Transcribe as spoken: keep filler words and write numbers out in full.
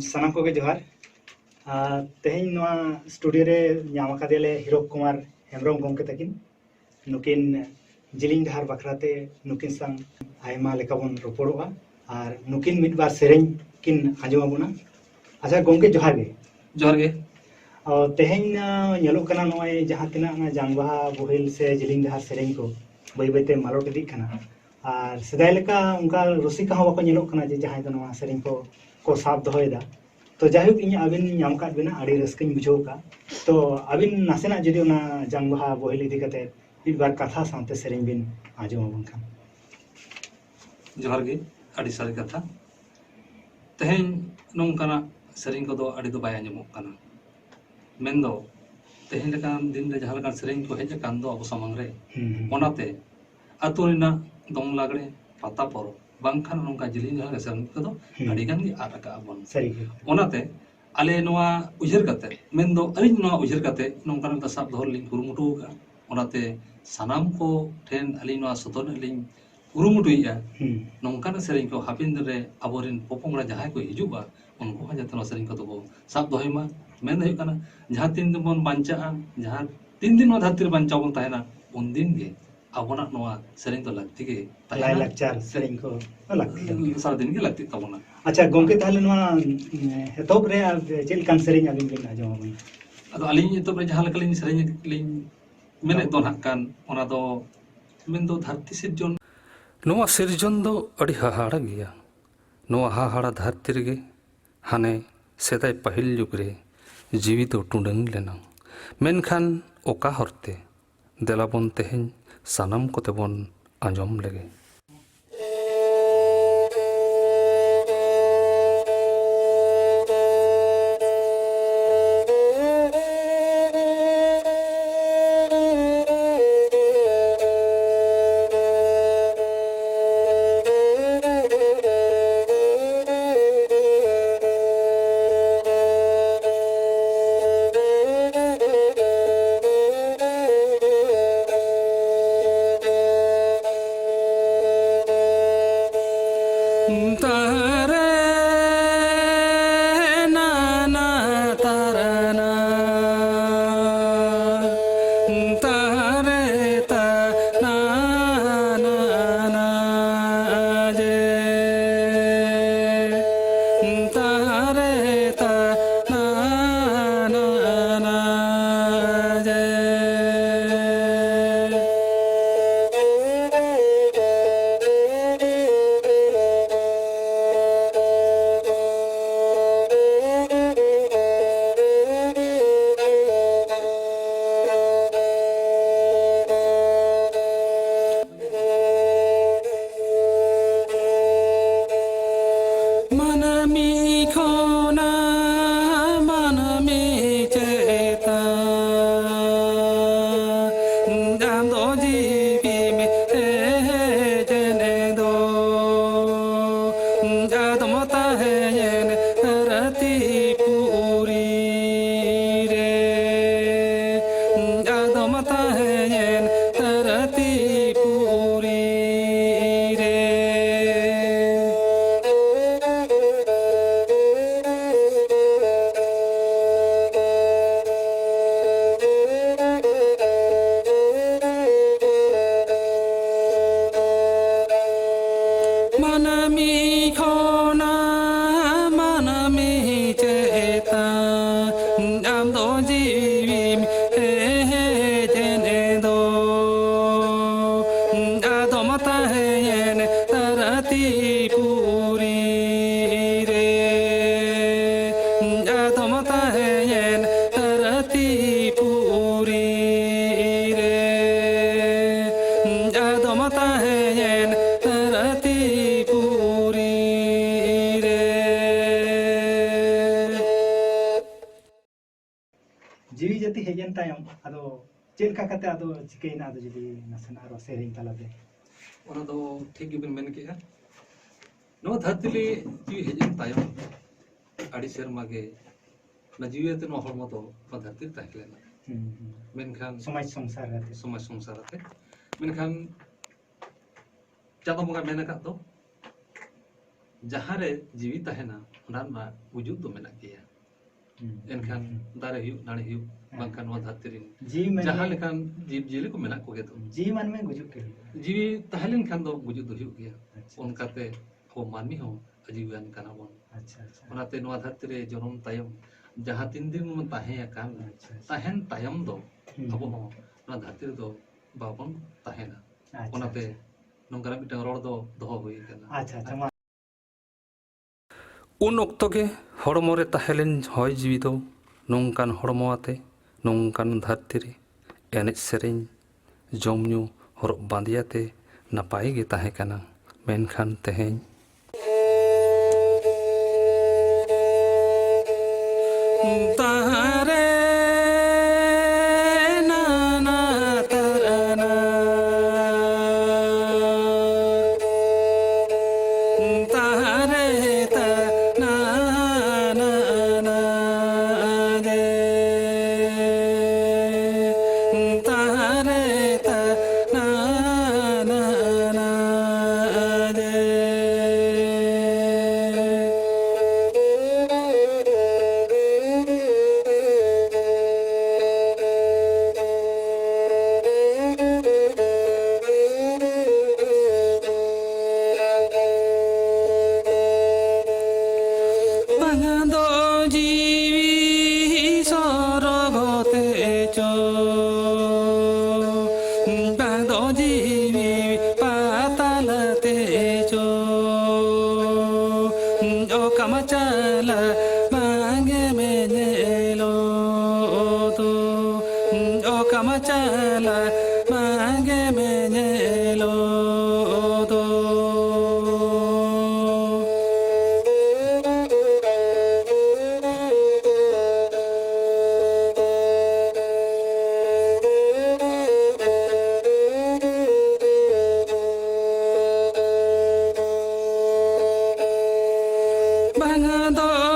ᱥᱟᱱᱟᱢ ᱠᱚᱜᱮ ᱡᱚᱦᱟᱨ᱾ ᱟᱨ ᱛᱮᱦᱮᱧ ᱱᱚᱣᱟ ᱥᱴᱩᱰᱤᱭᱳ ᱨᱮ ᱧᱟᱢ ᱟᱠᱟᱫᱮᱭᱟᱞᱮ ᱦᱤᱨᱚᱠ ᱠᱩᱢᱟᱨ ᱦᱮᱢᱵᱨᱚᱢ ᱜᱚᱢᱠᱮ ᱛᱟᱹᱠᱤᱱ᱾ ᱱᱩᱠᱤᱱ ᱡᱤᱞᱤᱧ ᱰᱟᱦᱟᱨ ᱵᱟᱠᱷᱨᱟᱛᱮ ᱱᱩᱠᱤᱱ ᱥᱟᱶ ᱟᱭᱢᱟ ᱞᱮᱠᱟ ᱵᱚᱱ ᱨᱚᱯᱚᱲᱚᱜᱼᱟ ᱟᱨ ᱱᱩᱠᱤᱱ ᱢᱤᱫ ᱵᱟᱨ ᱥᱮᱨᱮᱧ ᱠᱤᱱ ᱟᱸᱡᱚᱢ ᱟᱵᱚᱱᱟ᱾ ᱟᱪᱪᱷᱟ ᱜᱚᱢᱠᱮ, ᱡᱚᱦᱟᱨ ᱜᱮ᱾ ᱡᱚᱦᱟᱨ ᱜᱮ᱾ ᱚ, ᱛᱮᱦᱮᱧ, ᱟ, ᱧᱮᱞᱚᱜ ᱠᱟᱱᱟ ᱱᱚᱜᱼᱚᱭ ᱡᱟᱦᱟᱸ ᱛᱤᱱᱟᱹᱜ ᱚᱱᱟ ᱡᱟᱝ ᱵᱟᱦᱟ ᱵᱳᱦᱮᱞ ᱥᱮ ᱡᱤᱞᱤᱧ ᱰᱟᱦᱟᱨ ᱥᱮᱨᱮᱧ ᱠᱚ ᱵᱟᱹᱭ ᱵᱟᱹᱭᱛᱮ ᱢᱟᱞᱚᱴ ᱤᱫᱤᱜ ᱠᱟᱱᱟ᱾ ᱟᱨ ᱥᱮᱫᱟᱭ ᱞᱮᱠᱟ ᱚᱱᱠᱟ ᱨᱩᱥᱤᱠᱟ ᱦᱚᱸ ᱵᱟᱠᱚ ᱧᱮᱞᱚᱜ ᱠᱟᱱᱟ ᱡᱮ ᱡᱟᱦᱟᱸᱭ ᱫᱚ ᱱᱚᱣᱟ ᱥᱮᱨᱮᱧ ᱠᱚ, ᱠᱚ ᱥᱟᱵ ᱫᱚᱦᱚᱭᱮᱫᱟ᱾ ᱛᱚ ᱡᱟᱭᱦᱳᱠ, ᱤᱧ ᱟᱹᱵᱤᱱ ᱧᱟᱢ ᱟᱠᱟᱫ ᱵᱤᱱᱟ, ᱟᱹᱰᱤ ᱨᱟᱹᱥᱠᱟᱹᱧ ᱵᱩᱡᱷᱟᱹᱣ ᱟᱠᱟᱫᱼᱟ᱾ ᱛᱚ ᱟᱹᱵᱤᱱ ᱱᱟᱥᱮᱱᱟᱜ ᱡᱩᱫᱤ ᱚᱱᱟ ᱡᱟᱝ ᱵᱟᱦᱟ ᱵᱳᱦᱮᱞ ᱤᱫᱤ ᱠᱟᱛᱮ ᱢᱤᱫ ᱵᱟᱨ ᱠᱟᱛᱷᱟ ᱥᱟᱶᱛᱮ ᱥᱮᱨᱮᱧ ᱵᱤᱱ ᱟᱸᱡᱚᱢ ᱟᱵᱚᱱ ᱠᱷᱟᱱ᱾ ᱡᱚᱦᱟᱨ ᱜᱮ, ᱟᱹᱰᱤ ᱥᱟᱹᱨᱤ ᱠᱟᱛᱷᱟ᱾ ᱛᱮᱦᱮᱧ ᱱᱚᱝᱠᱟᱱᱟᱜ ᱥᱮᱨᱮᱧ ᱠᱚᱫᱚ ᱟᱹᱰᱤ ᱫᱚ ᱵᱟᱭ ᱟᱸᱡᱚᱢᱚᱜ ᱠᱟᱱᱟ᱾ ᱢᱮᱱᱫᱚ ᱛᱮᱦᱮᱧ ᱞᱮᱠᱟᱱ ᱫᱤᱱ ᱨᱮ ᱡᱟᱦᱟᱸ ᱞᱮᱠᱟᱱ ᱥᱮᱨᱮᱧ ᱠᱚ ᱦᱮᱡ ᱟᱠᱟᱱ ᱫᱚ ᱟᱵᱚ ᱥᱟᱢᱟᱝ ᱨᱮ, ᱦᱩᱸ, ᱦᱩᱸ᱾ ᱚᱱᱟᱛᱮ ᱟᱹᱛᱩ ᱨᱮᱱᱟᱜ ᱫᱚᱝ ᱞᱟᱜᱽᱲᱮ, ᱯᱟᱛᱟ ᱯᱚᱨᱚᱵᱽ, ᱵᱟᱝᱠᱷᱟᱱ ᱱᱚᱝᱠᱟ ᱡᱤᱞᱤᱧ ᱰᱟᱦᱟᱨ ᱥᱮᱨᱮᱧ ᱠᱚᱫᱚ ᱦᱩᱸ᱾ ᱟᱹᱰᱤ ᱜᱟᱱ ᱜᱮ ᱟᱫ ᱟᱠᱟᱜᱼᱟ ᱵᱚᱱ᱾ ᱥᱟᱹᱨᱤ ᱜᱮ᱾ ᱚᱱᱟᱛᱮ ᱟᱞᱮ ᱱᱚᱣᱟ ᱩᱭᱦᱟᱹᱨ ᱠᱟᱛᱮ, ᱢᱮᱱᱫᱚ ᱟᱹᱞᱤᱧ ᱱᱚᱣᱟ ᱩᱭᱦᱟᱹᱨ ᱠᱟᱛᱮ ᱱᱚᱝᱠᱟᱱᱟᱜ ᱢᱤᱫᱴᱟᱝ ᱥᱟᱵ ᱫᱚᱦᱚ ᱞᱤᱧ ᱠᱩᱨᱩᱢᱩᱴᱩ ᱟᱠᱟᱫᱼᱟ᱾ ᱚᱱᱟᱛᱮ ᱥᱟᱱᱟᱢ ᱠᱚ ᱴᱷᱮᱱ ᱟᱹᱞᱤᱧ ᱱᱚᱣᱟ ᱥᱚᱫᱚᱨ ᱨᱮᱱᱟᱜ ᱞᱤᱧ ᱠᱩᱨᱩᱢᱩᱴᱩᱭᱮᱫᱼᱟ᱾ ᱦᱩᱸ᱾ ᱱᱚᱝᱠᱟᱱᱟᱜ ᱥᱮᱨᱮᱧ ᱠᱚ ᱦᱟᱯᱮᱱ ᱫᱤᱱ ᱨᱮ ᱟᱵᱚᱨᱮᱱ ᱯᱚᱯᱚᱝᱲᱟ ᱡᱟᱦᱟᱸᱭ ᱠᱚ ᱦᱤᱡᱩᱜᱼᱟ, ᱩᱱᱠᱩ ᱦᱚᱸ ᱡᱟᱛᱮ ᱱᱚᱣᱟ ᱥᱮᱨᱮᱧ ᱠᱚᱫᱚ ᱠᱚ ᱥᱟᱵ ᱫᱚᱦᱚᱭ ᱢᱟ᱾ ᱢᱮᱱ ᱫᱚ ᱦᱩᱭᱩᱜ ᱠᱟᱱᱟ, ᱡᱟᱦᱟᱸ ᱛᱤᱱ ᱫᱤᱱ ᱵᱚᱱ ᱵᱟᱧᱪᱟᱜᱼᱟ, ᱡᱟᱦᱟᱸ ᱛᱤᱱ ᱫᱤᱱ ᱱᱚᱣᱟ ᱫᱷᱟᱹᱨᱛᱤ ᱨᱮ ᱵᱟᱧᱪᱟᱣ ᱵᱚᱱ ᱛᱟᱦᱮᱱᱟ, ᱩᱱ ᱫᱤᱱ ᱜᱮ ᱟᱵᱚᱱᱟᱜ ᱱᱚᱣᱟ ᱥᱮᱨᱮᱧ ᱫᱚ ᱞᱟᱹᱠᱛᱤ ᱜᱮ ᱛᱟᱦᱮᱱᱟ᱾ ᱞᱟᱭᱼᱞᱟᱠᱪᱟᱨ ᱥᱮᱨᱮᱧ ᱠᱚ ᱞᱟᱹᱠᱛᱤ ᱠᱟᱱ ᱜᱮᱭᱟ᱾ ᱥᱟᱨᱟᱫᱤᱱ ᱜᱮ ᱞᱟᱹᱠᱛᱤᱜ ᱛᱟᱵᱚᱱᱟ᱾ ᱟᱪᱪᱷᱟ ᱜᱚᱢᱠᱮ, ᱛᱟᱦᱚᱞᱮ ᱱᱚᱣᱟ, ᱩᱸ, ᱮᱛᱚᱦᱚᱵ ᱨᱮ ᱟᱨ ᱪᱮᱫ ᱞᱮᱠᱟᱱ ᱥᱮᱨᱮᱧ ᱟᱹᱵᱤᱱ ᱵᱤᱱ ᱟᱸᱡᱚᱢ ᱟᱵᱚᱱᱟ? ᱟᱫᱚ ᱟᱹᱞᱤᱧ ᱮᱛᱚᱦᱚᱵ ᱨᱮ ᱡᱟᱦᱟᱸ ᱞᱮᱠᱟᱞᱤᱧ ᱥᱮᱨᱮᱧ ᱞᱤᱧ ᱢᱮᱱᱮᱫ ᱫᱚ ᱱᱟᱦᱟᱜ ᱠᱟᱱ, ᱚᱱᱟ ᱫᱚ ᱢᱮᱱᱫᱚ ᱫᱷᱟᱹᱨᱛᱤ ᱥᱤᱨᱡᱚᱱ᱾ ᱱᱚᱣᱟ ᱥᱤᱨᱡᱚᱱ ᱫᱚ ᱟᱹᱰᱤ ᱦᱟᱦᱟᱲᱟ ᱜᱮᱭᱟ᱾ ᱱᱚᱣᱟ ᱦᱟᱦᱟᱲᱟ ᱫᱷᱟᱹᱨᱛᱤ ᱨᱮᱜᱮ ᱦᱟᱱᱮ ᱥᱮᱫᱟᱭ ᱯᱟᱹᱦᱤᱞ ᱡᱩᱜᱽ ᱨᱮ ᱡᱤᱣᱤ ᱫᱚ ᱴᱩᱰᱟᱹᱝ ᱞᱮᱱᱟ᱾ ᱢᱮᱱᱠᱷᱟᱱ ᱚᱠᱟ ᱦᱚᱨᱛᱮ? ᱫᱮᱞᱟ ᱵᱚᱱ ᱛᱮᱦᱮᱧ ᱥᱟᱱᱟᱢ ᱠᱚᱛᱮ ᱵᱚᱱ ᱟᱸᱡᱚᱢ ᱞᱮᱜᱮ᱾ ᱡᱤᱣᱤ ᱡᱟᱹᱛᱤ ᱦᱮᱡ ᱮᱱ ᱛᱟᱭᱚᱢ ᱟᱫᱚ ᱪᱮᱫ ᱞᱮᱠᱟ ᱠᱟᱛᱮ ᱟᱫᱚ ᱪᱤᱠᱟᱹᱭᱮᱱᱟ? ᱟᱫᱚ ᱡᱩᱫᱤ ᱱᱟᱥᱮᱱᱟᱜ ᱟᱨᱚ ᱥᱮᱨᱮᱧ ᱛᱟᱞᱟᱛᱮ᱾ ᱚᱱᱟ ᱫᱚ ᱴᱷᱤᱠ ᱜᱮᱵᱤᱱ ᱢᱮᱱ ᱠᱮᱜᱼᱟ᱾ ᱱᱚᱣᱟ ᱫᱷᱟᱹᱨᱛᱤ ᱨᱮ ᱡᱤᱣᱤ ᱦᱮᱡ ᱮᱱ ᱛᱟᱭᱚᱢ ᱟᱹᱰᱤ ᱥᱮᱨᱢᱟ ᱜᱮ ᱚᱱᱟ ᱡᱤᱣᱤ ᱟᱛᱮ ᱱᱚᱣᱟ ᱦᱚᱲᱢᱚ ᱫᱚ ᱱᱚᱣᱟ ᱫᱷᱟᱹᱨᱛᱤ ᱨᱮ ᱛᱟᱦᱮᱸ ᱞᱮᱱᱟ᱾ ᱦᱩᱸ, ᱦᱩᱸ᱾ ᱢᱮᱱᱠᱷᱟᱱ ᱥᱚᱢᱟᱡᱽ ᱥᱚᱝᱥᱟᱨ ᱟᱛᱮ᱾ ᱥᱚᱢᱟᱡᱽ ᱥᱚᱝᱥᱟᱨ ᱟᱛᱮ᱾ ᱢᱮᱱᱠᱷᱟᱱ ᱪᱟᱸᱫᱚ ᱵᱚᱸᱜᱟ ᱢᱮᱱ ᱟᱠᱟᱫ ᱫᱚ, ᱡᱟᱦᱟᱸ ᱨᱮ ᱡᱤᱣᱤ ᱛᱟᱦᱮᱱᱟ, ᱚᱸᱰᱮ ᱢᱟ ᱜᱩᱡᱩᱜ ᱫᱚ ᱢᱮᱱᱟᱜ ᱜᱮᱭᱟ᱾ ᱦᱩᱸ, ᱮᱱᱠᱷᱟᱱ ᱦᱩᱸ, ᱦᱩᱸ᱾ ᱫᱟᱨᱮ ᱦᱩᱭᱩᱜ, ᱱᱟᱹᱲᱤ ᱦᱩᱭᱩᱜ, ᱦᱮᱸ᱾ ᱵᱟᱝᱠᱷᱟᱱ ᱱᱚᱣᱟ ᱫᱷᱟᱹᱨᱛᱤ ᱨᱮ ᱡᱤᱣᱤ ᱢᱟᱹᱱᱢᱤ ᱡᱟᱦᱟᱸ ᱞᱮᱠᱟᱱ ᱡᱤᱵᱽ ᱡᱤᱭᱟᱹᱞᱤ ᱠᱚ ᱢᱮᱱᱟᱜ ᱠᱚᱜᱮ ᱫᱚ᱾ ᱡᱤᱣᱤ ᱢᱟᱹᱱᱢᱤ ᱜᱩᱡᱩᱜ ᱜᱮ ᱦᱩᱭᱩᱜᱼᱟ᱾ ᱡᱤᱣᱤ ᱛᱟᱦᱮᱸ ᱞᱮᱱᱠᱷᱟᱱ ᱫᱚ ᱜᱩᱡᱩᱜ ᱫᱚ ᱦᱩᱭᱩᱜ ᱜᱮᱭᱟ᱾ ᱟᱪᱪᱷᱟ, ᱚᱱᱠᱟᱛᱮ ᱟᱵᱚ ᱢᱟᱹᱱᱢᱤ ᱦᱚᱸ ᱟᱡᱤᱣᱤᱭᱟᱱ ᱠᱟᱱᱟ ᱵᱚᱱ᱾ ᱟᱪᱪᱷᱟ, ᱟᱪᱪᱷᱟ᱾ ᱚᱱᱟᱛᱮ ᱱᱚᱣᱟ ᱫᱷᱟᱹᱨᱛᱤ ᱨᱮ ᱡᱚᱱᱚᱢ ᱛᱟᱭᱚᱢ ᱡᱟᱦᱟᱸ ᱛᱤᱱ ᱫᱤᱱ ᱵᱚᱱ ᱛᱟᱦᱮᱸ ᱟᱠᱟᱱ, ᱟᱪᱪᱷᱟ, ᱟᱪᱪᱷᱟ᱾ ᱛᱟᱦᱮᱱ ᱛᱟᱭᱚᱢ ᱫᱚ ᱦᱩᱸ᱾ ᱟᱵᱚ ᱦᱚᱸ ᱱᱚᱣᱟ ᱫᱷᱟᱹᱨᱛᱤ ᱨᱮᱫᱚ ᱵᱟᱵᱚᱱ ᱛᱟᱦᱮᱱᱟ᱾ ᱟᱪᱪᱷᱟ, ᱚᱱᱟᱛᱮ ᱟᱪᱪᱷᱟ᱾ ᱱᱚᱝᱠᱟᱱᱟᱜ ᱢᱤᱫᱴᱟᱝ ᱨᱚᱲ ᱫᱚ ᱫᱚᱦᱚ ᱦᱩᱭ ᱟᱠᱟᱱᱟ᱾ ᱟᱪᱪᱷᱟ, ᱟᱪᱪᱷᱟ, ᱢᱟ᱾ ᱩᱱ ᱚᱠᱛᱚ ᱜᱮ ᱦᱚᱲᱢᱚ ᱨᱮ ᱛᱟᱦᱮᱸ ᱞᱮᱱ ᱦᱚᱭ ᱡᱤᱣᱤ ᱫᱚ ᱱᱚᱝᱠᱟᱱ ᱦᱚᱲᱢᱚ ᱟᱛᱮ, ᱱᱚᱝᱠᱟᱱ ᱫᱷᱟᱹᱨᱛᱤ ᱨᱮ ᱮᱱᱮᱡ ᱥᱮᱨᱮᱧ, ᱡᱚᱢ ᱧᱩ, ᱦᱚᱨᱚᱜ ᱵᱟᱸᱫᱮ ᱟᱛᱮ ᱱᱟᱯᱟᱭ ᱜᱮ ᱛᱟᱦᱮᱸ ᱠᱟᱱᱟ᱾ ᱢᱮᱱᱠᱷᱟᱱ ᱛᱮᱦᱮᱧ ᱛᱟᱦᱟᱨᱮ ᱱᱟᱱᱟ ᱛᱟᱨᱟᱱᱟ᱾ ᱛᱟᱦᱟᱨᱮ ᱛᱟ ᱱᱟᱱᱟ ᱨᱮ᱾ ᱛᱟᱦᱟᱨᱮ ᱛᱟ ᱱᱟᱱᱟ ᱨᱮ᱾ ᱵᱟᱝ ᱫᱚ ᱡᱤᱣᱤ ᱥᱚᱨᱚᱜ ᱛᱮ ᱪᱚ, ᱵᱟᱝ ᱫᱚ ᱡᱤᱣᱤ ᱯᱟᱛᱟᱞ ᱛᱮ ᱪᱚ, ᱚᱠᱟᱢ ᱪᱟᱞᱟᱜ ᱵᱟᱝ ᱮᱢ ᱧᱮᱞᱚᱜ ᱫᱚ, ᱚᱠᱟᱢ ᱪᱟᱞᱟᱜ ᱵᱟᱝ ᱮᱢ ᱧᱮᱞᱚᱜ ᱫᱚ᱾ ᱫᱚ